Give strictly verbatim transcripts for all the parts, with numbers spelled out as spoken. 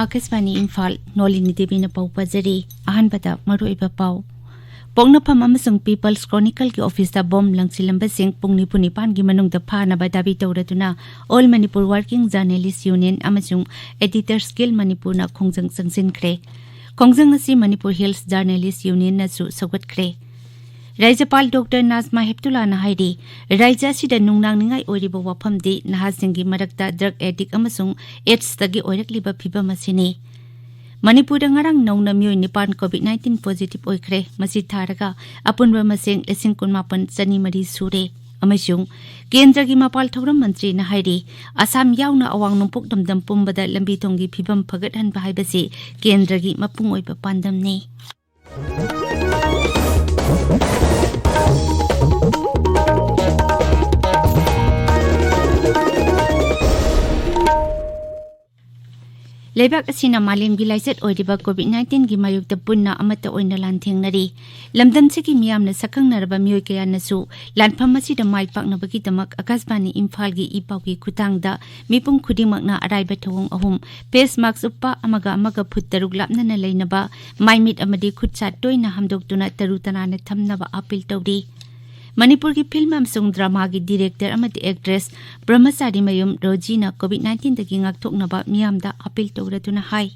ꯑꯥꯀꯥꯁꯕꯥꯅꯤ ꯏꯝꯐꯥꯜ, ꯅꯣꯂꯤꯅꯤ ꯗꯦꯕꯤꯅ ꯄꯥꯎ ꯄꯥꯖꯔꯤ꯫ ꯑꯍꯥꯟꯕꯗ ꯃꯔꯨꯑꯣꯏꯕ ꯄꯥꯎ꯫ ꯄꯣꯛꯅꯐꯝ ꯑꯃꯁꯨꯡ ꯄꯤꯄꯜꯁ ꯀ꯭ꯔꯣꯅꯤꯀꯜꯒꯤ ꯑꯣꯐꯤꯁꯇ ꯕꯣꯝ ꯂꯪꯁꯤꯜꯂꯝꯕꯁꯤꯡ ꯄꯨꯡ ꯅꯤꯐꯨ ꯅꯤꯄꯥꯟꯒꯤ ꯃꯅꯨꯡꯗ ꯐꯥꯅꯕ Dhabi ꯇꯧꯔꯗꯨꯅ All Manipur Working Journalist Union ꯑꯃꯁꯨꯡ Editors Guild ꯃꯅꯤꯄꯨꯔꯅ ꯈꯣꯡꯖꯪ ꯆꯪꯁꯤꯟꯈ꯭ꯔꯦ꯫ ꯈꯣꯡꯖꯪ ꯑꯁꯤ ꯃꯅꯤꯄꯨꯔ ꯍꯤꯜꯁ ꯖꯔꯅꯦꯂꯤꯁ ꯌꯨꯅꯤꯌꯟꯅꯁꯨ ꯁꯧꯒꯠꯈ꯭ꯔꯦ꯫ ꯔꯥꯖ꯭ꯌꯄꯥꯜ ꯗꯣꯛꯇꯔ ꯅꯥꯖꯃꯥ ꯍꯦꯞꯇꯨꯂꯥꯅ ꯍꯥꯏꯔꯤ, ꯔꯥꯖ꯭ꯌ ꯑꯁꯤꯗ ꯅꯨꯡꯅꯥꯡꯅꯤꯡꯉꯥꯏ ꯑꯣꯏꯔꯤꯕ ꯋꯥꯐꯝꯗꯤ ꯅꯍꯥꯁꯤꯡꯒꯤ ꯃꯔꯛꯇ ꯗ꯭ꯔꯒ ꯑꯦꯗꯤꯛ ꯑꯃꯁꯨꯡ ꯑꯦꯗꯁꯇꯒꯤ ꯑꯣꯏꯔꯛꯂꯤꯕ ꯐꯤꯚꯝ ꯑꯁꯤꯅꯤ꯫ ꯃꯅꯤꯄꯨꯔꯗ ꯉꯔꯥꯡ ꯅꯧꯅ ꯃꯤꯑꯣꯏ ꯅꯤꯄꯥꯟ ꯀꯣꯚꯤꯗ ꯅꯥꯏꯟꯇꯤꯟ ꯄꯣꯖꯤꯇꯤꯚ ꯑꯣꯏꯈ꯭ꯔꯦ꯫ ꯃꯁꯤ ꯊꯥꯔꯒ ꯑꯄꯨꯟꯕ ꯃꯁꯤꯡ ꯂꯤꯁꯤꯡ ꯀꯨꯟꯃꯥꯄꯟ ꯆꯅꯤ ꯃꯔꯤ ꯁꯨꯔꯦ꯫ ꯑꯃꯁꯨꯡ ꯀꯦꯟꯗ꯭ꯔꯒꯤ ꯃꯄꯥꯜ ꯊꯧꯔꯝ ꯃꯟꯇ꯭ꯔꯤꯅ ꯍꯥꯏꯔꯤ, ꯑꯁꯥꯝ ꯌꯥꯎꯅ ꯑꯋꯥꯡ ꯅꯣꯡꯄꯣꯛ ꯂꯝꯗꯝ ꯄꯨꯝꯕꯗ ꯂꯝꯕꯤ ꯊꯣꯡꯒꯤ ꯐꯤꯚꯝ ꯐꯒꯠꯍꯟꯕ ꯍꯥꯏꯕꯁꯤ ꯀꯦꯟꯗ꯭ꯔꯒꯤ ꯃꯄꯨꯡ ꯑꯣꯏꯕ ꯄꯥꯟꯗꯝꯅꯤ꯫ ꯂꯩꯕꯥꯛ ꯑꯁꯤꯅ ꯃꯥꯂꯦꯝꯒꯤ ꯂꯥꯏꯆꯠ ꯑꯣꯏꯔꯤꯕ ꯀꯣꯚꯤꯗ ꯅꯥꯏꯟꯇꯤꯟꯒꯤ ꯃꯥꯌꯣꯛꯇ ꯄꯨꯟꯅ ꯑꯃꯠꯇ ꯑꯣꯏꯅ ꯂꯥꯟꯊꯦꯡꯅꯔꯤ꯫ ꯂꯝꯗꯝꯁꯤꯒꯤ ꯃꯤꯌꯥꯝꯅ ꯁꯛꯈꯪꯅꯔꯕ ꯃꯤꯑꯣꯏ ꯀꯌꯥꯅꯁꯨ ꯂꯥꯟꯐꯝ ꯑꯁꯤꯗ ꯃꯥꯏ ꯄꯥꯛꯅꯕꯒꯤꯗꯃꯛ ꯑꯀꯥꯁꯕꯥꯅꯤ ꯏꯝꯐꯥꯜꯒꯤ ꯏ ꯄꯥꯎꯒꯤ ꯈꯨꯠꯊꯥꯡꯗ ꯃꯤꯄꯨꯝ ꯈꯨꯗꯤꯡꯃꯛꯅ ꯑꯔꯥꯏꯕ ꯊꯧꯑꯣꯡ ꯑꯍꯨꯝ: ꯐꯦꯁ ꯃꯥꯛꯁ ꯎꯞꯄ, ꯑꯃꯒ ꯑꯃꯒ ꯐꯨꯠ ꯇꯔꯨꯛ ꯂꯥꯞꯅꯅ ꯂꯩꯅꯕ, ꯃꯥꯏꯃꯤꯠ ꯑꯃꯗꯤ ꯈꯨꯠꯁꯥ ꯇꯣꯏꯅ ꯍꯥꯝꯗꯣꯛꯇꯨꯅ ꯇꯔꯨ ꯇꯅꯥꯟꯅ ꯊꯝꯅꯕ ꯑꯥꯄꯤꯜ ꯇꯧꯔꯤ꯫ ꯃꯅꯤꯄꯨꯔꯒꯤ ꯐꯤꯜꯝ ꯑꯃꯁꯨꯡ ꯗ꯭ꯔꯃꯥꯒꯤ ꯗꯤꯔꯦꯛꯇꯔ ꯑꯃꯗꯤ ꯑꯦꯛꯇ꯭ꯔꯦꯁ ꯕ꯭ꯔꯍꯃꯆꯥꯔꯤ ꯃꯌꯨꯝ ꯔꯣꯖꯤꯅ ꯀꯣꯚꯤꯗ ꯅꯥꯏꯟꯇꯤꯟꯗꯒꯤ ꯉꯥꯛꯊꯣꯛꯅꯕ ꯃꯤꯌꯥꯝꯗ ꯑꯥꯄꯤꯜ ꯇꯧꯔꯗꯨꯅ ꯍꯥꯏ꯫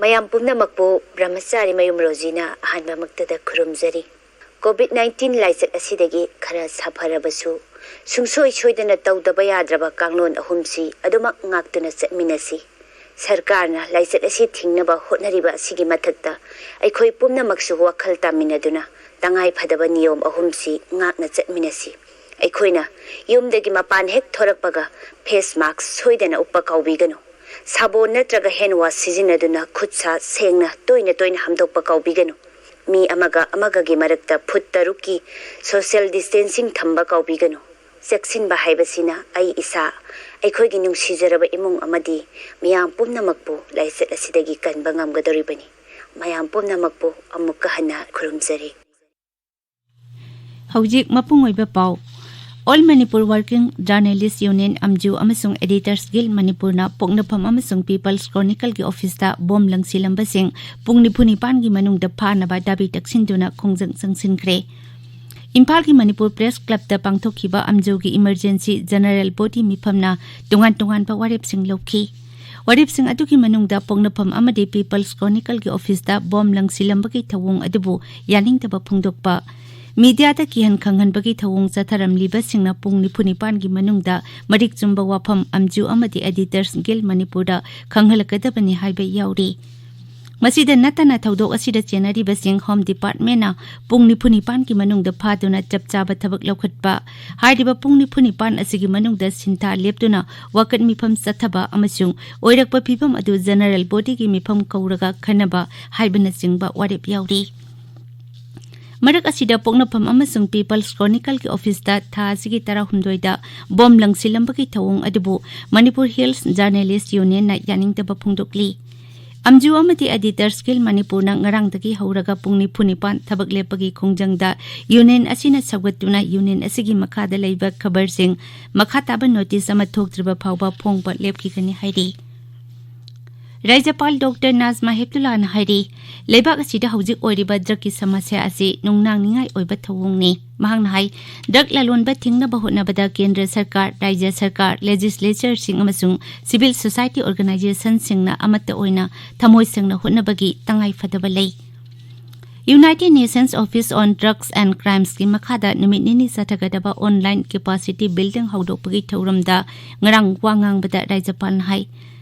ꯃꯌꯥꯝ ꯄꯨꯝꯅꯃꯛꯄꯨ ꯕ꯭ꯔꯍꯃꯆꯥꯔꯤ ꯃꯌꯨꯝ ꯔꯣꯖꯤꯅ ꯑꯍꯥꯟꯕꯃꯛꯇꯗ ꯈꯨꯔꯨꯝꯖꯔꯤ꯫ ꯀꯣꯚꯤꯗ ꯅꯥꯏꯟꯇꯤꯟ ꯂꯥꯏꯆꯠ ꯑꯁꯤꯗꯒꯤ ꯈꯔ ꯁꯥꯐꯔꯕꯁꯨ, ꯁꯨꯡꯁꯣꯏ ꯁꯣꯏꯗꯅ ꯇꯧꯗꯕ ꯌꯥꯗ꯭ꯔꯕ ꯀꯥꯡꯂꯣꯟ ꯑꯍꯨꯝꯁꯤ ꯑꯗꯨꯃꯛ ꯉꯥꯛꯇꯨꯅ ꯆꯠꯃꯤꯟꯅꯁꯤ꯫ ꯁꯔꯀꯥꯔꯅ ꯂꯥꯏꯆꯠ ꯑꯁꯤ ꯊꯤꯡꯅꯕ ꯍꯣꯠꯅꯔꯤꯕ ꯑꯁꯤꯒꯤ ꯃꯊꯛꯇ, ꯑꯩꯈꯣꯏ ꯄꯨꯝꯅꯃꯛꯁꯨ ꯋꯥꯈꯜ ꯇꯥꯃꯤꯟꯅꯗꯨꯅ ꯇꯉꯥꯏ ꯐꯗꯕ ꯅꯤꯌꯣꯝ ꯑꯍꯨꯝꯁꯤ ꯉꯥꯛꯅ ꯆꯠꯃꯤꯟꯅꯁꯤ꯫ ꯑꯩꯈꯣꯏꯅ ꯌꯨꯝꯗꯒꯤ ꯃꯄꯥꯟ ꯍꯦꯛ ꯊꯣꯔꯛꯄꯒ ꯐꯦꯁ ꯃꯥꯛꯁ ꯁꯣꯏꯗꯅ ꯎꯞꯄ ꯀꯥꯎꯕꯤꯒꯅꯨ꯫ ꯁꯥꯕꯣꯟ ꯅꯠꯇ꯭ꯔꯒ ꯍꯦꯟ ꯋꯥꯁ ꯁꯤꯖꯤꯟꯅꯗꯨꯅ ꯈꯨꯠ ꯁꯥ ꯁꯦꯡꯅ ꯇꯣꯏꯅ ꯇꯣꯏꯅ ꯍꯥꯝꯗꯣꯛꯄ ꯀꯥꯎꯕꯤꯒꯅꯨ꯫ ꯃꯤ ꯑꯃꯒ ꯑꯃꯒꯒꯤ ꯃꯔꯛꯇ ꯐꯨꯠ ꯇꯔꯨꯛꯀꯤ ꯁꯣꯁꯤꯌꯦꯜ ꯗꯤꯁꯇꯦꯟꯁꯤꯡ ꯊꯝꯕ ꯀꯥꯎꯕꯤꯒꯅꯨ꯫ ꯆꯦꯛꯁꯤꯟꯕ ꯍꯥꯏꯕꯁꯤꯅ ꯑꯩ ꯏꯁꯥ, ꯑꯩꯈꯣꯏꯒꯤ ꯅꯨꯡꯁꯤꯖꯔꯕ ꯏꯃꯨꯡ ꯑꯃꯗꯤ ꯃꯤꯌꯥꯝ ꯄꯨꯝꯅꯃꯛꯄꯨ ꯂꯥꯏꯆꯠ ꯑꯁꯤꯗꯒꯤ ꯀꯟꯕ ꯉꯝꯒꯗꯧꯔꯤꯕꯅꯤ꯫ ꯃꯌꯥꯝ ꯄꯨꯝꯅꯃꯛꯄꯨ ꯑꯃꯨꯛꯀ ꯍꯟꯅ ꯈꯨꯔꯨꯝꯖꯔꯤ꯫ ꯍꯧꯖꯤꯛ ꯃꯄꯨꯡ ꯑꯣꯏꯕ ꯄꯥꯎ꯫ All Manipur Working Journalist Union, ꯑꯝꯖꯨ, ꯑꯃꯁꯨꯡ Editors Guild ꯃꯅꯤꯄꯨꯔꯅ ꯄꯣꯛꯅꯐꯝ ꯑꯃꯁꯨꯡ People's Chronicleꯒꯤ ꯑꯣꯐꯤꯁꯇ ꯕꯣꯝ ꯂꯪꯁꯤꯜꯂꯝꯕꯁꯤꯡ ꯄꯨꯡ ꯅꯤꯐꯨ ꯅꯤꯄꯥꯟꯒꯤ ꯃꯅꯨꯡꯗ ꯐꯥꯅꯕ ꯗꯥꯕꯤ ꯇꯛꯁꯤꯟꯗꯨꯅ ꯈꯣꯡꯖꯪ ꯆꯪꯁꯤꯟꯈ꯭ꯔꯦ꯫ ꯏꯝꯐꯥꯜꯒꯤ ꯃꯅꯤꯄꯨꯔ ꯄ꯭ꯔꯦꯁ ꯀ꯭ꯂꯕꯇ ꯄꯥꯡꯊꯣꯛꯈꯤꯕ ꯑꯝꯖꯨꯒꯤ ꯏꯃꯔꯖꯦꯟꯁꯤ ꯖꯦꯅꯔꯦꯜ ꯕꯣꯗꯤ ꯃꯤꯐꯝꯅ ꯇꯣꯉꯥꯟ ꯇꯣꯉꯥꯟꯕ ꯋꯥꯔꯦꯞꯁꯤꯡ ꯂꯧꯈꯤ꯫ ꯋꯥꯔꯦꯞꯁꯤꯡ ꯑꯗꯨꯒꯤ ꯃꯅꯨꯡꯗ ꯄꯣꯛꯅꯐꯝ ꯑꯃꯗꯤ People's Chronicleꯒꯤ ꯑꯣꯐꯤꯁꯇ ꯕꯣꯝ ꯂꯪꯁꯤꯜꯂꯝꯕꯒꯤ ꯊꯧꯑꯣꯡ ꯑꯗꯨꯕꯨ ꯌꯥꯅꯤꯡꯗꯕ ꯐꯣꯡꯗꯣꯛꯄ, ꯃꯤꯗꯤꯌꯥꯗ ꯀꯤꯍꯟ ꯈꯪꯍꯟꯕꯒꯤ ꯊꯧꯑꯣꯡ ꯆꯠꯊꯔꯝꯂꯤꯕꯁꯤꯡꯅ ꯄꯨꯡ ꯅꯤꯐꯨ ꯅꯤꯄꯥꯟꯒꯤ ꯃꯅꯨꯡꯗ ꯃꯔꯤꯛ ꯆꯨꯝꯕ ꯋꯥꯐꯝ ꯑꯝꯖꯨ ꯑꯃꯗꯤ Editors Guild ꯃꯅꯤꯄꯨꯔꯗ ꯈꯪꯍꯜꯂꯛꯀꯗꯕꯅꯤ ꯍꯥꯏꯕ ꯌꯥꯎꯔꯤ꯫ ꯃꯁꯤꯗ ꯅꯠꯇꯅ ꯊꯧꯗꯣꯛ ꯑꯁꯤꯗ ꯆꯦꯟꯅꯔꯤꯕꯁꯤꯡ ꯍꯣꯝ ꯗꯤꯄꯥꯔꯠꯃꯦꯟꯅ ꯄꯨꯡ ꯅꯤꯐꯨ ꯅꯤꯄꯥꯟꯒꯤ ꯃꯅꯨꯡꯗ ꯐꯥꯗꯨꯅ ꯆꯞ ꯆꯥꯕ ꯊꯕꯛ ꯂꯧꯈꯠꯄ, ꯍꯥꯏꯔꯤꯕ ꯄꯨꯡ ꯅꯤꯐꯨ ꯅꯤꯄꯥꯟ ꯑꯁꯤꯒꯤ ꯃꯅꯨꯡꯗ ꯁꯤꯟꯊꯥ ꯂꯦꯞꯇꯨꯅ ꯋꯥꯀꯠ ꯃꯤꯐꯝ ꯆꯠꯊꯕ ꯑꯃꯁꯨꯡ ꯑꯣꯏꯔꯛꯄ ꯐꯤꯚꯝ ꯑꯗꯨ ꯖꯦꯅꯔꯦꯜ ꯕꯣꯗꯤꯒꯤ ꯃꯤꯐꯝ ꯀꯧꯔꯒ ꯈꯟꯅꯕ ꯍꯥꯏꯕꯅꯆꯤꯡꯕ ꯋꯥꯔꯦꯞ ꯌꯥꯎꯔꯤ꯫ ꯃꯔꯛ ꯑꯁꯤꯗ ꯄꯣꯛꯅꯐꯝ ꯑꯃꯁꯨꯡ People's Chronicleꯒꯤ ꯑꯣꯐꯤꯁꯇ ꯊꯥ ꯑꯁꯤꯒꯤ ꯇꯔꯥꯍꯨꯝꯗꯣꯏꯗ ꯕꯣꯝ ꯂꯪꯁꯤꯜꯂꯝꯕꯒꯤ ꯊꯧꯑꯣꯡ ꯑꯗꯨꯕꯨ ꯃꯅꯤꯄꯨꯔ ꯍꯤꯜꯁ ꯖꯔꯅꯦꯂꯤꯁ ꯌꯨꯅꯤꯌꯟꯅ ꯌꯥꯅꯤꯡꯗꯕ ꯐꯣꯡꯗꯣꯛꯂꯤ꯫ ꯑꯝꯖꯨ ꯑꯃꯗꯤ Editors Guild ꯃꯅꯤꯄꯨꯔꯅ ꯉꯔꯥꯡꯗꯒꯤ ꯍꯧꯔꯒ ꯄꯨꯡ ꯅꯤꯐꯨ ꯅꯤꯄꯥꯟ ꯊꯕꯛ ꯂꯦꯞꯄꯒꯤ ꯈꯣꯡꯖꯪꯗ ꯌꯨꯅꯤꯌꯟ ꯑꯁꯤꯅ ꯁꯧꯒꯠꯇꯨꯅ ꯌꯨꯅꯤꯌꯟ ꯑꯁꯤꯒꯤ ꯃꯈꯥꯗ ꯂꯩꯕ ꯈꯕꯔꯁꯤꯡ ꯃꯈꯥ ꯇꯥꯕ ꯅꯣꯇꯤꯁ ꯑꯃ ꯊꯣꯛꯇ꯭ꯔꯤꯕ ꯐꯥꯎꯕ ꯐꯣꯡꯕ ꯂꯦꯞꯈꯤꯒꯅꯤ ꯍꯥꯏꯔꯤ꯫ ꯔꯥꯖ꯭ꯌꯄꯥꯜ ꯗꯣꯛꯇꯔ ꯅꯥꯖꯃꯥ ꯍꯦꯞꯇꯨꯂꯥꯅ ꯍꯥꯏꯔꯤ, ꯂꯩꯕꯥꯛ ꯑꯁꯤꯗ ꯍꯧꯖꯤꯛ ꯑꯣꯏꯔꯤꯕ ꯗ꯭ꯔꯒꯀꯤ ꯁꯃꯁ꯭ꯌꯥ ꯑꯁꯤ ꯅꯨꯡꯅꯥꯡꯅꯤꯡꯉꯥꯏ ꯑꯣꯏꯕ ꯊꯧꯑꯣꯡꯅꯤ꯫ ꯃꯍꯥꯛꯅ ꯍꯥꯏ, ꯗ꯭ꯔꯒ ꯂꯂꯣꯟꯕ ꯊꯤꯡꯅꯕ ꯍꯣꯠꯅꯕꯗ ꯀꯦꯟꯗ꯭ꯔ ꯁꯔꯀꯥꯔ, ꯔꯥꯖ꯭ꯌ ꯁꯔꯀꯥꯔ, ꯂꯦꯖꯤꯁꯂꯦꯆꯔꯁꯤꯡ ꯑꯃꯁꯨꯡ ꯁꯤꯚꯤꯜ ꯁꯣꯁꯥꯏꯇꯤ ꯑꯣꯔꯒꯅꯥꯏꯖꯦꯁꯟꯁꯤꯡꯅ ꯑꯃꯠꯇ ꯑꯣꯏꯅ ꯊꯃꯣꯏ ꯁꯦꯡꯅ ꯍꯣꯠꯅꯕꯒꯤ ꯇꯉꯥꯏꯐꯗꯕ ꯂꯩ꯫ United Nations Office on Drugs and Crimesꯀꯤ ꯃꯈꯥꯗ ꯅꯨꯃꯤꯠ ꯅꯤꯅꯤ ꯆꯠꯊꯒꯗꯕ ꯑꯣꯟꯂꯥꯏꯟ ꯀꯦꯄꯥꯁꯤꯇꯤ ꯕꯤꯜꯗꯤꯡ ꯍꯧꯗꯣꯛꯄꯒꯤ ꯊꯧꯔꯝꯗ ꯉꯔꯥꯡ ꯋꯥ ꯉꯥꯡꯕꯗ ꯔꯥꯖ꯭ꯌꯄꯥꯜꯅ ꯍꯥꯏ,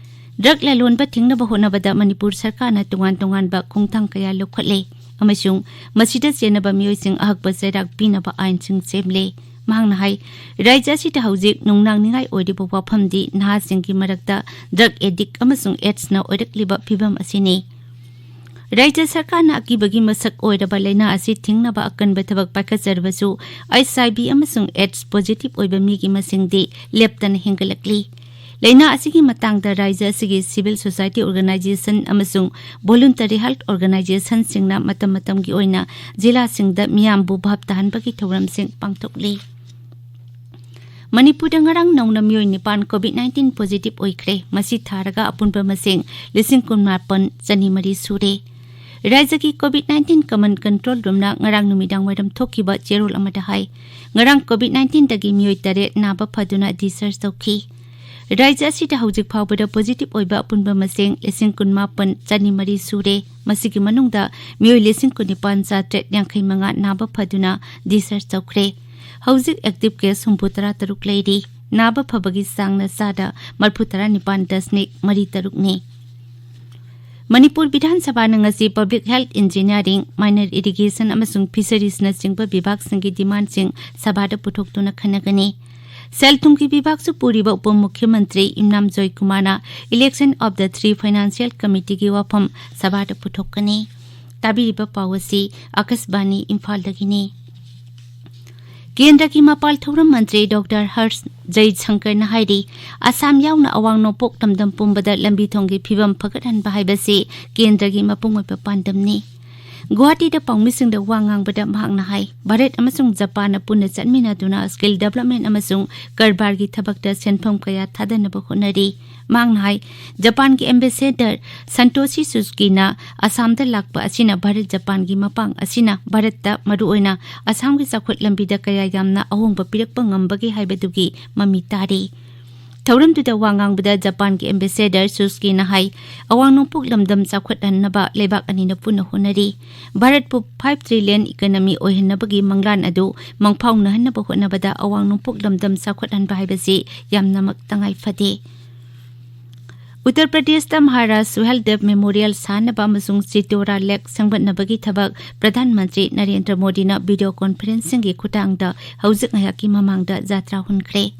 ꯗ꯭ꯔꯒ ꯂꯂꯣꯟꯕ ꯊꯤꯡꯅꯕ ꯍꯣꯠꯅꯕꯗ ꯃꯅꯤꯄꯨꯔ ꯁꯔꯀꯥꯔꯅ ꯇꯣꯉꯥꯟ ꯇꯣꯉꯥꯟꯕ ꯈꯣꯡꯊꯥꯡ ꯀꯌꯥ ꯂꯧꯈꯠꯂꯦ ꯑꯃꯁꯨꯡ ꯃꯁꯤꯗ ꯆꯦꯟꯅꯕ ꯃꯤꯑꯣꯏꯁꯤꯡ ꯑꯍꯛꯄ ꯆꯩꯔꯥꯛ ꯄꯤꯅꯕ ꯑꯥꯏꯟꯁꯤꯡ ꯁꯦꯝꯂꯦ꯫ ꯃꯍꯥꯛꯅ ꯍꯥꯏ, ꯔꯥꯖ꯭ꯌ ꯑꯁꯤꯗ ꯍꯧꯖꯤꯛ ꯅꯨꯡꯅꯥꯡꯅꯤꯡꯉꯥꯏ ꯑꯣꯏꯔꯤꯕ ꯋꯥꯐꯝꯗꯤ ꯅꯍꯥꯁꯤꯡꯒꯤ ꯃꯔꯛꯇ ꯗ꯭ꯔꯒ ꯑꯦꯗꯤꯛ ꯑꯃꯁꯨꯡ ꯑꯦꯗꯁꯅ ꯑꯣꯏꯔꯛꯂꯤꯕ ꯐꯤꯚꯝ ꯑꯁꯤꯅꯤ꯫ ꯔꯥꯖ꯭ꯌ ꯁꯔꯀꯥꯔꯅ ꯑꯀꯤꯕꯒꯤ ꯃꯁꯛ ꯑꯣꯏꯔꯕ ꯂꯥꯏꯅꯥ ꯑꯁꯤ ꯊꯤꯡꯅꯕ ꯑꯀꯟꯕ ꯊꯕꯛ ꯄꯥꯏꯈꯠꯆꯔꯕꯁꯨ, ꯑꯩꯆ ꯑꯥꯏ ꯚꯤ ꯑꯃꯁꯨꯡ ꯑꯦꯗꯁ ꯄꯣꯖꯤꯇꯤꯚ ꯑꯣꯏꯕ ꯃꯤꯒꯤ ꯃꯁꯤꯡꯗꯤ ꯂꯦꯞꯇꯅ ꯍꯦꯟꯒꯠꯂꯛꯂꯤ꯫ ꯂꯥꯏꯅꯥ ꯑꯁꯤꯒꯤ ꯃꯇꯥꯡꯗ ꯔꯥꯖ꯭ꯌ ꯑꯁꯤꯒꯤ ꯁꯤꯚꯤꯜ ꯁꯣꯁꯥꯏꯇꯤ ꯑꯣꯔꯒꯅꯥꯏꯖꯦꯁꯟ ꯑꯃꯁꯨꯡ ꯚꯣꯂꯨꯟꯇꯔꯤ ꯍꯦꯜꯊ ꯑꯣꯔꯒꯅꯥꯏꯖꯦꯁꯟꯁꯤꯡꯅ ꯃꯇꯝ ꯃꯇꯝꯒꯤ ꯑꯣꯏꯅ ꯖꯤꯂꯥꯁꯤꯡꯗ ꯃꯤꯌꯥꯝꯕꯨ ꯚꯥꯞ ꯇꯥꯍꯟꯕꯒꯤ ꯊꯧꯔꯝꯁꯤꯡ ꯄꯥꯡꯊꯣꯛꯂꯤ꯫ ꯃꯅꯤꯄꯨꯔꯗ ꯉꯔꯥꯡ ꯅꯧꯅ ꯃꯤꯑꯣꯏ ꯅꯤꯄꯥꯟ COVID nineteen positive ꯑꯣꯏꯈ꯭ꯔꯦ꯫ ꯃꯁꯤ ꯊꯥꯔꯒ ꯑꯄꯨꯟꯕ ꯃꯁꯤꯡ ꯂꯤꯁꯤꯡ ꯀꯨꯟꯃꯥꯄꯟ ꯆꯅꯤ ꯃꯔꯤ ꯁꯨꯔꯦ꯫ ꯔꯥꯖ꯭ꯌꯒꯤ COVID nineteen command control roomꯅ ꯉꯔꯥꯡ ꯅꯨꯃꯤꯗꯥꯡ ꯋꯥꯏꯔꯝ ꯊꯣꯛꯈꯤꯕ ꯆꯦꯔꯣꯜ ꯑꯃꯗ ꯍꯥꯏ, ꯉꯔꯥꯡ COVID nineteenꯗꯒꯤ ꯃꯤꯑꯣꯏ ꯇꯔꯦꯠ ꯅꯥꯕ ꯐꯗꯨꯅ discharge ꯇꯧꯈꯤ꯫ ꯔꯥꯖ꯭ꯌ ꯑꯁꯤꯗ ꯍꯧꯖꯤꯛ ꯐꯥꯎꯕꯗ positive ꯑꯣꯏꯕ ꯑꯄꯨꯟꯕ ꯃꯁꯤꯡ ꯂꯤꯁꯤꯡ ꯀꯨꯟꯃꯥꯄꯟ ꯆꯅꯤ ꯃꯔꯤ ꯁꯨꯔꯦ꯫ ꯃꯁꯤꯒꯤ ꯃꯅꯨꯡꯗ ꯃꯤꯑꯣꯏ ꯂꯤꯁꯤꯡ ꯀꯨꯟꯅꯤꯄꯥꯟ ꯆꯥꯇ꯭ꯔꯦꯠ ꯌꯥꯡꯈꯩ ꯃꯉꯥ ꯅꯥꯕ ꯐꯗꯨꯅ discharge ꯇꯧꯈ꯭ꯔꯦ꯫ ꯍꯧꯖꯤꯛ active case ꯍꯨꯝꯐꯨ ꯇꯔꯥ ꯇꯔꯨꯛ ꯂꯩꯔꯤ꯫ ꯅꯥꯕ ꯐꯕꯒꯤ ꯆꯥꯡꯅ ꯆꯥꯗ ꯃꯔꯤꯐꯨ ꯇꯔꯥ ꯅꯤꯄꯥꯟ ꯗꯁꯃꯤꯛ ꯃꯔꯤ ꯇꯔꯨꯛꯅꯤ꯫ ꯃꯅꯤꯄꯨꯔ ꯕꯤꯙꯥꯟ ꯁꯚꯥꯅ ꯉꯁꯤ Public Health Engineering, Minor Irrigation ꯑꯃꯁꯨꯡ Fisheriesꯅꯆꯤꯡꯕ ꯕꯤꯚꯥꯒꯁꯤꯡꯒꯤ demandꯁꯤꯡ ꯁꯚꯥꯗ ꯄꯨꯊꯣꯛꯇꯨꯅ ꯈꯟꯅꯒꯅꯤ꯫ ꯁꯦꯜ ꯊꯨꯝꯒꯤ ꯕꯤꯚꯥꯒꯁꯨ ꯄꯨꯔꯤꯕ ꯎꯄ ꯃꯨꯈ꯭ꯌꯃꯟꯇ꯭ꯔꯤ ꯌꯨꯝꯅꯥꯝ ꯖꯣꯏꯀꯨꯃꯥꯔꯅ Election of the Three Financial Committeeꯒꯤ ꯋꯥꯐꯝ ꯁꯚꯥꯗ ꯄꯨꯊꯣꯛꯀꯅꯤ꯫ ꯇꯥꯕꯤꯔꯤꯕ ꯄꯥꯎ ꯑꯁꯤ ꯑꯥꯀꯥꯁꯕꯥꯅꯤ ꯏꯝꯐꯥꯜꯗꯒꯤꯅꯤ꯫ ꯀꯦꯟꯗ꯭ꯔꯒꯤ ꯃꯄꯥꯜ ꯊꯧꯔꯝ ꯃꯟꯇ꯭ꯔꯤ ꯗꯣꯛꯇꯔ ꯍꯔꯁ ꯖꯩꯁꯪꯀꯔꯅ ꯍꯥꯏꯔꯤ, ꯑꯁꯥꯝ ꯌꯥꯎꯅ ꯑꯋꯥꯡ ꯅꯣꯡꯄꯣꯛ ꯂꯝꯗꯝ ꯄꯨꯝꯕꯗ ꯂꯝꯕꯤ ꯊꯣꯡꯒꯤ ꯐꯤꯕꯝ ꯐꯒꯠꯍꯟꯕ ꯍꯥꯏꯕꯁꯤ ꯀꯦꯟꯗ꯭ꯔꯒꯤ ꯃꯄꯨꯡ ꯑꯣꯏꯕ ꯄꯥꯟꯗꯝꯅꯤ꯫ ꯒꯨꯋꯥꯍꯥꯇꯤꯗ ꯄꯥꯎꯃꯤꯁꯤꯡꯗ ꯋꯥ ꯉꯥꯡꯕꯗ ꯃꯍꯥꯛꯅ ꯍꯥꯏ, ꯚꯥꯔꯠ ꯑꯃꯁꯨꯡ ꯖꯄꯥꯟꯅ ꯄꯨꯟꯅ ꯆꯠꯃꯤꯟꯅꯗꯨꯅ skill development ꯑꯃꯁꯨꯡ ꯀꯔꯕꯥꯔꯒꯤ ꯊꯕꯛꯇ ꯁꯦꯟꯐꯝ ꯀꯌꯥ ꯊꯥꯗꯅꯕ ꯍꯣꯠꯅꯔꯤ꯫ ꯃꯍꯥꯛꯅ ꯍꯥꯏ, ꯖꯄꯥꯟꯒꯤ ambassador ꯁꯟꯇꯣꯁꯤ ꯁꯨꯖꯨꯀꯤꯅ ꯑꯁꯥꯝꯗ ꯂꯥꯛꯄ ꯑꯁꯤꯅ ꯚꯥꯔꯠ ꯖꯄꯥꯟꯒꯤ ꯃꯄꯥꯡ ꯑꯁꯤꯅ ꯚꯥꯔꯠꯇ, ꯃꯔꯨꯑꯣꯏꯅ ꯑꯁꯥꯝꯒꯤ ꯆꯥꯎꯈꯠ ꯂꯝꯕꯤꯗ ꯀꯌꯥ ꯌꯥꯝꯅ ꯑꯍꯣꯡꯕ ꯄꯤꯔꯛꯄ ꯉꯝꯕꯒꯦ ꯍꯥꯏꯕꯗꯨꯒꯤ ꯃꯃꯤ ꯇꯥꯔꯤ꯫ ꯊꯧꯔꯝꯗꯨꯗ ꯋꯥ ꯉꯥꯡꯕꯗ ꯖꯄꯥꯟꯒꯤ ambassador ꯁꯨꯖꯨꯀꯤꯅ ꯍꯥꯏ, ꯑꯋꯥꯡ ꯅꯣꯡꯄꯣꯛ ꯂꯝꯗꯝ ꯆꯥꯎꯈꯠꯍꯟꯅꯕ ꯂꯩꯕꯥꯛ ꯑꯅꯤꯅ ꯄꯨꯟꯅ ꯍꯣꯠꯅꯔꯤ꯫ ꯚꯥꯔꯠꯄꯨ five trillion economy ꯑꯣꯏꯍꯟꯅꯕꯒꯤ ꯃꯪꯂꯥꯟ ꯑꯗꯨ ꯃꯪꯐꯥꯎꯅꯍꯟꯅꯕ ꯍꯣꯠꯅꯕꯗ ꯑꯋꯥꯡ ꯅꯣꯡꯄꯣꯛ ꯂꯝꯗꯝ ꯆꯥꯎꯈꯠꯍꯟꯕ ꯍꯥꯏꯕꯁꯤ ꯌꯥꯝꯅꯃꯛ ꯇꯉꯥꯏ ꯐꯗꯦ꯫ ꯎꯠꯇꯔ ꯄ꯭ꯔꯗꯦꯁꯇ ꯃꯍꯥꯔꯥꯖ ꯁꯨꯍꯦꯜꯗꯦꯕ ꯃꯦꯃꯣꯔꯤꯌꯦꯜ ꯁꯥꯅꯕ ꯑꯃꯁꯨꯡ ꯆꯤꯇꯣꯔꯥ ꯂꯦꯛ ꯁꯦꯝꯒꯠꯅꯕꯒꯤ ꯊꯕꯛ ꯄ꯭ꯔꯙꯥꯟ ꯃꯟꯇ꯭ꯔꯤ ꯅꯔꯦꯟꯗ꯭ꯔ ꯃꯣꯗꯤꯅ video conferencingꯒꯤ ꯈꯨꯠꯊꯥꯡꯗ ꯍꯧꯖꯤꯛ ꯉꯥꯏꯍꯥꯛꯀꯤ ꯃꯃꯥꯡꯗ ꯖꯥꯇ꯭ꯔꯥ ꯍꯨꯟꯈ꯭ꯔꯦ꯫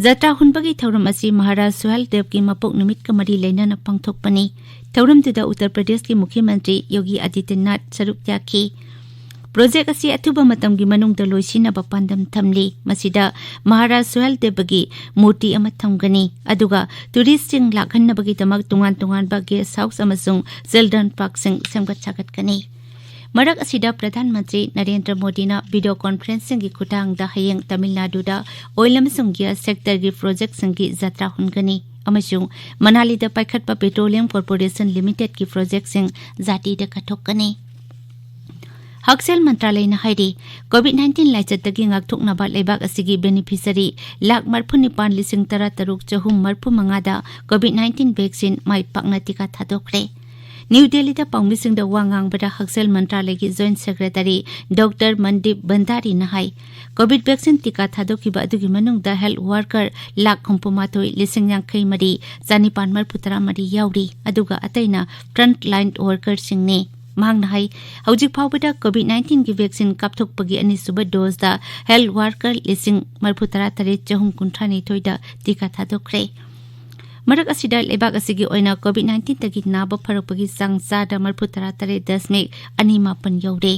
ꯖꯥꯇ꯭ꯔꯥ ꯍꯨꯟꯕꯒꯤ ꯊꯧꯔꯝ ꯑꯁꯤ ꯃꯍꯥꯔꯥꯖ ꯁꯨꯍꯦꯜꯗꯦꯕꯀꯤ ꯃꯄꯣꯛ ꯅꯨꯃꯤꯠꯀ ꯃꯔꯤ ꯂꯩꯅꯅ ꯄꯥꯡꯊꯣꯛꯄꯅꯤ꯫ ꯊꯧꯔꯝꯗꯨꯗ ꯎꯠꯇꯔ ꯄ꯭ꯔꯗꯦꯁꯀꯤ ꯃꯨꯈ꯭ꯌ ꯃꯟꯇ꯭ꯔꯤ ꯌꯣꯒꯤ ꯑꯥꯗꯤꯇ꯭ꯌꯅꯥꯊ ꯁꯔꯨꯛ ꯌꯥꯈꯤ꯫ Project ꯑꯁꯤ ꯑꯊꯨꯕ ꯃꯇꯝꯒꯤ ꯃꯅꯨꯡꯗ ꯂꯣꯏꯁꯤꯟꯅꯕ ꯄꯥꯟꯗꯝ ꯊꯝꯂꯤ꯫ ꯃꯁꯤꯗ ꯃꯍꯥꯔꯥꯖ ꯁꯨꯍꯦꯜꯗꯦꯕꯒꯤ ꯃꯨꯔꯇꯤ ꯑꯃ ꯊꯝꯒꯅꯤ, ꯑꯗꯨꯒ touristꯁꯤꯡ ꯂꯥꯛꯍꯟꯅꯕꯒꯤꯗꯃꯛ ꯇꯣꯉꯥꯟ ꯇꯣꯉꯥꯟꯕ guest house ꯑꯃꯁꯨꯡ children parkꯁꯤꯡ ꯁꯦꯝꯒꯠ ꯁꯥꯒꯠꯀꯅꯤ꯫ ꯃꯔꯛ ꯑꯁꯤꯗ ꯄ꯭ꯔꯙꯥꯟ ꯃꯟꯇ꯭ꯔꯤ ꯅꯔꯦꯟꯗ꯭ꯔ ꯃꯣꯗꯤꯅ ꯚꯤꯗꯤꯑꯣ ꯀꯣꯟꯐꯔꯦꯟꯁꯤꯡꯒꯤ ꯈꯨꯠꯊꯥꯡꯗ ꯍꯌꯦꯡ ꯇꯥꯃꯤꯜ ꯅꯥꯗꯨꯗ ꯑꯣꯏꯜ ꯑꯃꯁꯨꯡ ꯒ꯭ꯌꯥꯁ ꯁꯦꯛꯇꯔꯒꯤ ꯄ꯭ꯔꯣꯖꯦꯛꯁꯤꯡꯒꯤ ꯖꯇ꯭ꯔꯥ ꯍꯨꯟꯒꯅꯤ ꯑꯃꯁꯨꯡ ꯃꯅꯥꯂꯤꯗ ꯄꯥꯏꯈꯠꯄ ꯄꯦꯇ꯭ꯔꯣꯂꯤꯌꯝ ꯀꯣꯔꯄꯣꯔꯦꯁꯟ ꯂꯤꯃꯤꯇꯦꯗꯀꯤ ꯄ꯭ꯔꯣꯖꯦꯛꯁꯤꯡ ꯖꯥꯇꯤꯗ ꯀꯠꯊꯣꯛꯀꯅꯤ꯫ ꯍꯛꯁꯦꯜ ꯃꯟꯇ꯭ꯔꯥꯂꯌꯅ ꯍꯥꯏꯔꯤ, ꯀꯣꯚꯤꯗ ꯅꯥꯏꯟꯇꯤꯟ ꯂꯥꯏꯆꯠꯇꯒꯤ ꯉꯥꯛꯊꯣꯛꯅꯕ ꯂꯩꯕꯥꯛ ꯑꯁꯤꯒꯤ ꯕꯦꯅꯤꯐꯤꯁꯔꯤ ꯂꯥꯈ ꯃꯔꯤꯐꯨ ꯅꯤꯄꯥꯟ ꯂꯤꯁꯤꯡ ꯇꯔꯥ ꯇꯔꯨꯛ ꯆꯍꯨꯝ ꯃꯔꯤꯐꯨ ꯃꯉꯥꯗ ꯀꯣꯚꯤꯗ ꯅꯥꯏꯟꯇꯤꯟ ꯚꯦꯛꯁꯤꯟ ꯃꯥꯏ ꯄꯥꯛꯅ ꯇꯤꯀꯥ ꯊꯥꯗꯣꯛꯈ꯭ꯔꯦ꯫ ꯅ꯭ꯌꯨ ꯗꯦꯜꯂꯤꯗ ꯄꯥꯎꯃꯤꯁꯤꯡꯗ ꯋꯥ ꯉꯥꯡꯕꯗ ꯍꯛꯁꯦꯜ ꯃꯟꯇ꯭ꯔꯥꯂꯌꯒꯤ ꯖꯣꯏꯟꯠ ꯁꯦꯀ꯭ꯔꯦꯇꯔꯤ ꯗꯣꯛꯇꯔ ꯃꯟꯗꯤꯞ ꯚꯟꯗꯥꯔꯤꯅ ꯍꯥꯏ, ꯀꯣꯚꯤꯗ ꯚꯦꯛꯁꯤꯟ ꯇꯤꯀꯥ ꯊꯥꯗꯣꯛꯈꯤꯕ ꯑꯗꯨꯒꯤ ꯃꯅꯨꯡꯗ ꯍꯦꯜꯊ ꯋꯥꯔꯀꯔ ꯂꯥꯈ ꯍꯨꯝꯐꯨ ꯃꯥꯊꯣꯏ ꯂꯤꯁꯤꯡ ꯌꯥꯡꯈꯩ ꯃꯔꯤ ꯆꯥꯅꯤꯄꯥꯟ ꯃꯔꯤꯐꯨ ꯇꯔꯥ ꯃꯔꯤ ꯌꯥꯎꯔꯤ, ꯑꯗꯨꯒ ꯑꯇꯩꯅ ꯐ꯭ꯔꯟꯠ ꯂꯥꯏꯟ ꯋꯥꯔꯀꯔꯁꯤꯡꯅꯤ꯫ ꯃꯍꯥꯛꯅ ꯍꯥꯏ, ꯍꯧꯖꯤꯛ ꯐꯥꯎꯕꯗ ꯀꯣꯚꯤꯗ ꯅꯥꯏꯟꯇꯤꯟꯒꯤ ꯚꯦꯛꯁꯤꯟ ꯀꯥꯞꯊꯣꯛꯄꯒꯤ ꯑꯅꯤꯁꯨꯕ ꯗꯣꯖꯗ ꯍꯦꯜꯊ ꯋꯥꯔꯀꯔ ꯂꯤꯁꯤꯡ ꯃꯔꯤꯐꯨ ꯇꯔꯥ ꯇꯔꯦꯠ ꯆꯍꯨꯝ ꯀꯨꯟꯊ꯭ꯔꯥ ꯅꯤꯊꯣꯏꯗ ꯇꯤꯀꯥ ꯊꯥꯗꯣꯛꯈ꯭ꯔꯦ꯫ ꯃꯔꯛ ꯑꯁꯤꯗ ꯂꯩꯕꯥꯛ ꯑꯁꯤꯒꯤ ꯑꯣꯏꯅ ꯀꯣꯚꯤꯗ ꯅꯥꯏꯟꯇꯤꯟꯗꯒꯤ ꯅꯥꯕ ꯐꯔꯛꯄꯒꯤ ꯆꯥꯡ ꯆꯥꯗ ꯃꯔꯤꯐꯨ ꯇꯔꯥ ꯇꯔꯦꯠ ꯗꯁꯃꯤꯛ ꯑꯅꯤ ꯃꯥꯄꯟ ꯌꯧꯔꯦ꯫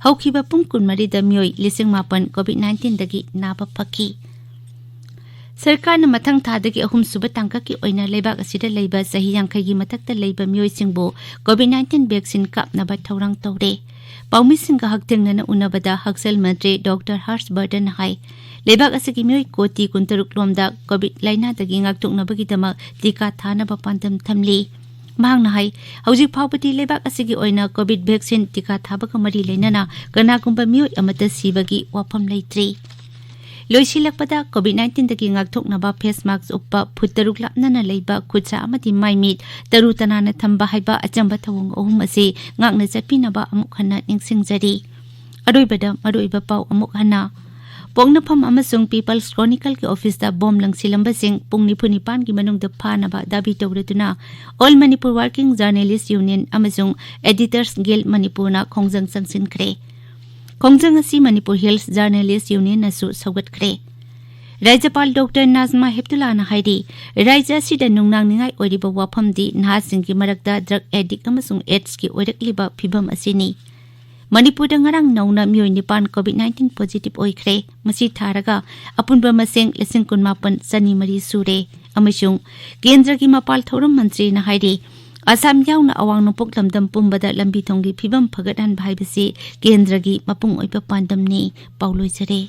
ꯍꯧꯈꯤꯕ ꯄꯨꯡ ꯀꯨꯟꯃꯔꯤꯗ ꯃꯤꯑꯣꯏ ꯂꯤꯁꯤꯡ ꯃꯥꯄꯟ ꯀꯣꯚꯤꯗ ꯅꯥꯏꯟꯇꯤꯟꯗꯒꯤ ꯅꯥꯕ ꯐꯈꯤ꯫ ꯁꯔꯀꯥꯔꯅ ꯃꯊꯪ ꯊꯥꯗꯒꯤ ꯑꯍꯨꯝꯁꯨꯕ ꯇꯥꯡꯀꯛꯀꯤ ꯑꯣꯏꯅ ꯂꯩꯕꯥꯛ ꯑꯁꯤꯗ ꯂꯩꯕ ꯆꯍꯤ ꯌꯥꯡꯈꯩꯒꯤ ꯃꯊꯛꯇ ꯂꯩꯕ ꯃꯤꯑꯣꯏꯁꯤꯡꯕꯨ ꯀꯣꯚꯤꯗ ꯅꯥꯏꯟꯇꯤꯟ ꯚꯦꯛꯁꯤꯟ ꯀꯥꯞꯅꯕ ꯊꯧꯔꯥꯡ ꯇꯧꯔꯦ꯫ ꯄꯥꯎꯃꯤꯁꯤꯡꯒ ꯍꯛꯊꯦꯡꯅꯅ ꯎꯅꯕꯗ ꯍꯛꯁꯦꯜ ꯃꯟꯇ꯭ꯔꯤ ꯗꯣꯛꯇꯔ ꯍꯔꯁ ꯕꯔꯙꯟꯅ ꯍꯥꯏ, ꯂꯩꯕꯥꯛ ꯑꯁꯤꯒꯤ ꯃꯤꯑꯣꯏ ꯀꯣꯇꯤ ꯀꯨꯟꯇꯔꯨꯛ ꯂꯣꯝꯗ ꯀꯣꯚꯤꯗ ꯂꯥꯏꯅꯥꯗꯒꯤ ꯉꯥꯛꯊꯣꯛꯅꯕꯒꯤꯗꯃꯛ ꯇꯤꯀꯥ ꯊꯥꯅꯕ ꯄꯥꯟꯗꯝ ꯊꯝꯂꯤ꯫ ꯃꯍꯥꯛꯅ ꯍꯥꯏ, ꯍꯧꯖꯤꯛ ꯐꯥꯎꯕꯗꯤ ꯂꯩꯕꯥꯛ ꯑꯁꯤꯒꯤ ꯑꯣꯏꯅ ꯀꯣꯚꯤꯗ ꯚꯦꯛꯁꯤꯟ ꯇꯤꯀꯥ ꯊꯥꯕꯒ ꯃꯔꯤ ꯂꯩꯅꯅ ꯀꯅꯥꯒꯨꯝꯕ ꯃꯤꯑꯣꯏ ꯑꯃꯠꯇ ꯁꯤꯕꯒꯤ ꯋꯥꯐꯝ ꯂꯩꯇ꯭ꯔꯤ꯫ ꯂꯣꯏꯁꯤꯜꯂꯛꯄꯗ, ꯀꯣꯚꯤꯗ ꯅꯥꯏꯟꯇꯤꯟꯗꯒꯤ ꯉꯥꯛꯊꯣꯛꯅꯕ ꯐꯦꯁ ꯃꯥꯛꯁ ꯎꯞꯄ, ꯐꯨꯠ ꯇꯔꯨꯛ ꯂꯥꯞꯅꯅ ꯂꯩꯕ, ꯈꯨꯠꯁꯥ ꯑꯃꯗꯤ ꯃꯥꯏ ꯃꯤꯠ ꯇꯔꯨ ꯇꯅꯥꯟꯅ ꯊꯝꯕ ꯍꯥꯏꯕ ꯑꯆꯝꯕ ꯊꯧꯑꯣꯡ ꯑꯍꯨꯝ ꯑꯁꯤ ꯉꯥꯛꯅ ꯆꯠꯄꯤꯅꯕ ꯑꯃꯨꯛ ꯍꯟꯅ ꯅꯤꯡꯁꯤꯡꯖꯔꯤ꯫ ꯑꯔꯣꯏꯕꯗ ꯃꯔꯨꯑꯣꯏꯕ ꯄꯥꯎ ꯑꯃꯨꯛ ꯍꯟꯅ꯫ ꯄꯣꯛꯅꯐꯝ ꯑꯃꯁꯨꯡ ꯄꯤꯄꯜꯁ ꯀ꯭ꯔꯣꯅꯤꯀꯜꯒꯤ ꯑꯣꯐꯤꯁꯇ ꯕꯣꯝ ꯂꯪꯁꯤꯜꯂꯝꯕꯁꯤꯡ ꯄꯨꯡ ꯅꯤꯐꯨ ꯅꯤꯄꯥꯟꯒꯤ ꯃꯅꯨꯡꯗ ꯐꯥꯅꯕ Dhabi ꯇꯧꯔꯗꯨꯅ All Manipur Working Journalist Union ꯑꯃꯁꯨꯡ Editors Guild ꯃꯅꯤꯄꯨꯔꯅ ꯈꯣꯡꯖꯪ ꯆꯪꯁꯤꯟꯈ꯭ꯔꯦ꯫ ꯈꯣꯡꯖꯪ ꯑꯁꯤ ꯃꯅꯤꯄꯨꯔ ꯍꯤꯜꯁ ꯖꯔꯅꯦꯂꯤꯁ ꯌꯨꯅꯤꯌꯟꯅꯁꯨ ꯁꯧꯒꯠꯈ꯭ꯔꯦ꯫ ꯔꯥꯖ꯭ꯌꯄꯥꯜ ꯗꯣꯛꯇꯔ ꯅꯥꯖꯃꯥ ꯍꯦꯞꯇꯨꯂꯥꯅ ꯍꯥꯏꯔꯤ, ꯔꯥꯖ꯭ꯌ ꯑꯁꯤꯗ ꯅꯨꯡꯅꯥꯡꯅꯤꯡꯉꯥꯏ ꯑꯣꯏꯔꯤꯕ ꯋꯥꯐꯝꯗꯤ ꯅꯍꯥꯁꯤꯡꯒꯤ ꯃꯔꯛꯇ ꯗ꯭ꯔꯒ ꯑꯦꯗꯤꯛ ꯑꯃꯁꯨꯡ ꯑꯦꯗꯁꯀꯤ ꯑꯣꯏꯔꯛꯂꯤꯕ ꯐꯤꯚꯝ ꯑꯁꯤꯅꯤ꯫ ꯃꯅꯤꯄꯨꯔꯗ ꯉꯔꯥꯡ ꯅꯧꯅ ꯃꯤꯑꯣꯏ ꯅꯤꯄꯥꯟ ꯀꯣꯚꯤꯗ ꯅꯥꯏꯟꯇꯤꯟ ꯄꯣꯖꯤꯇꯤꯚ ꯑꯣꯏꯈ꯭ꯔꯦ꯫ ꯃꯁꯤ ꯊꯥꯔꯒ ꯑꯄꯨꯟꯕ ꯃꯁꯤꯡ ꯂꯤꯁꯤꯡ ꯀꯨꯟꯃꯥꯄꯟ ꯆꯅꯤ ꯃꯔꯤ ꯁꯨꯔꯦ꯫ ꯑꯃꯁꯨꯡ ꯀꯦꯟꯗ꯭ꯔꯒꯤ ꯃꯄꯥꯜ ꯊꯧꯔꯝ ꯃꯟꯇ꯭ꯔꯤꯅ ꯍꯥꯏꯔꯤ, ꯑꯁꯥꯝ ꯌꯥꯎꯅ ꯑꯋꯥꯡ ꯅꯣꯡꯄꯣꯛ ꯂꯝꯗꯝ ꯄꯨꯝꯕꯗ ꯂꯝꯕꯤ ꯊꯣꯡꯒꯤ ꯐꯤꯕꯝ ꯐꯒꯠꯍꯟꯕ ꯍꯥꯏꯕꯁꯤ ꯀꯦꯟꯗ꯭ꯔꯒꯤ ꯃꯄꯨꯡ ꯑꯣꯏꯕ ꯄꯥꯟꯗꯝꯅꯤ꯫ ꯄꯥꯎ ꯂꯣꯏꯖꯔꯦ꯫